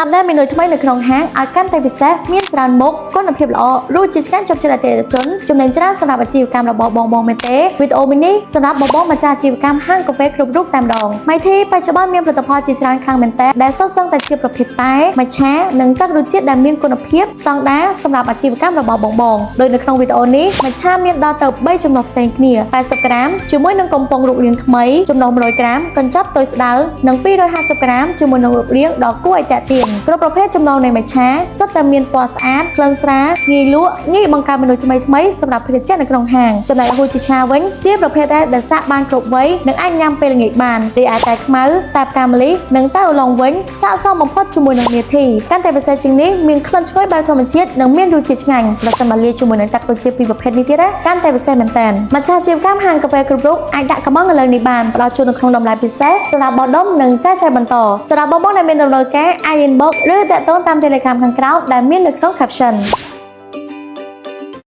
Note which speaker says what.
Speaker 1: update មេនុយថ្មីនៅក្នុងហាងឲ្យកាន់តែពិសេសមានច្រើនមុខគុណភាពល្អរសជាតិឆ្ងាញ់ជាប់ចិត្តអតិថិជនចំណេញច្រើនសម្រាប់អាជីវកម្មរបស់បងបងមែនទេវីដេអូមួយនេះសម្រាប់បងបងម្ចាស់អាជីវកម្មហាងកាហ្វេគ្រប់រូបតែម្ដង My Tea បច្ចុប្បន្នមានផលិតផលជាច្រើនខ្លាំងមែនតើដែលសុទ្ធសឹងតែជាប្រភេទតែមច្ឆានិងទឹករសជាតិដែលមានគុណភាពស្តង់ដារសម្រាប់អាជីវកម្មរបស់បងបងដោយនៅក្នុងវីដេអូនេះមច្ឆាមានដល់ទៅ3ចំណុះផ្សេងគ្នា80ក្រាមជាមួយនឹងកំប៉ុងរូបរាងថ្មីចំណុះ100ក្រាមកញ្ចប់តូចស្ដើងនិង250ក្រាមជាមួយនឹងរូបរាងដ៏គួរឲ្យទាក់ទាញគ្រប់ប្រភេទចំណងនៃមច្ឆាសុទ្ធតែមានពណ៌ស្អាតក្លិនស្រាលងាយលក់ងាយបង្កើតមនុស្សថ្មីៗសម្រាប់ភេសជ្ជៈនៅក្នុងហាងចំណែកហ៊ូជីឆាវិញជាប្រភេទដែលសាកបានគ្រប់វ័យនិងអាចញ៉ាំពេលល្ងាចបានរីឯតែខ្មៅតែផ្កាម្លិះនិងតែអ៊ូឡុងវិញស័ក្តិសមបំផុតជាមួយនឹងនាធីកាន់តែពិសេសជាងនេះមានក្លិនឈ្ងុយបែបធម្មជាតិនិងមានរសជាតិឆ្ងាញ់ប្រសិនបើលាយជាមួយនឹងទឹករសជាតិពីរប្រភេទនេះទៀតណាកាន់តែពិសេសមែនតើម្ចាស់អាជីវកម្មហាងកាហ្វេគ្រប់រូបអាចដាក់កម្មង់នៅលើនេះបានផ្ដល់ជូននៅក្នុងតម្លៃពិសេសសម្រាប់បដុំនិងចែកចាយបន្តសម្រាប់បងៗដែលមានតម្រូវការអាច inbox ឬតាក់ទងតាម Telegram ខាងក្រោមដែលមាននៅក្នុង caption។